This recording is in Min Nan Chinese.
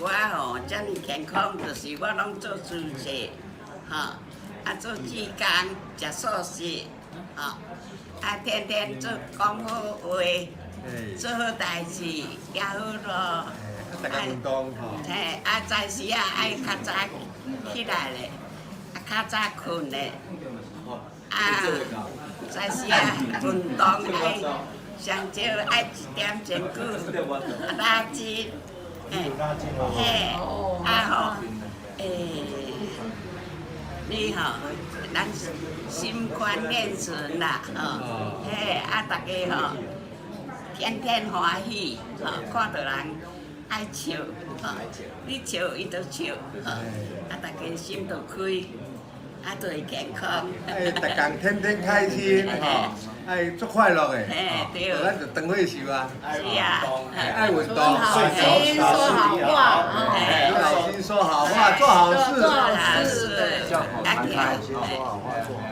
我吼遮爾健康，就是我攏做主持，吼，啊做志工，食素食，吼，啊天天做講好話，做好代誌，行好路。逐家運動吼。嘿，啊早時啊愛較早起來咧，啊較早睏咧，啊早時啊運動愛上少愛一點鐘久，啊拉筋，嘿，嘿，啊吼，欸，你吼，咱心寬面順啦，吼，嘿，啊逐家吼，天天歡喜，吼，看著人愛笑，吼，你笑伊就笑，吼，啊逐家心就開，啊就會健康。愛逐工天天開心，吼，愛足快樂的，嘿，對。咱就長歲壽啊。是啊。愛運動，好心說好話，好心說好話，做好事。做好事，啊說好話，做好事。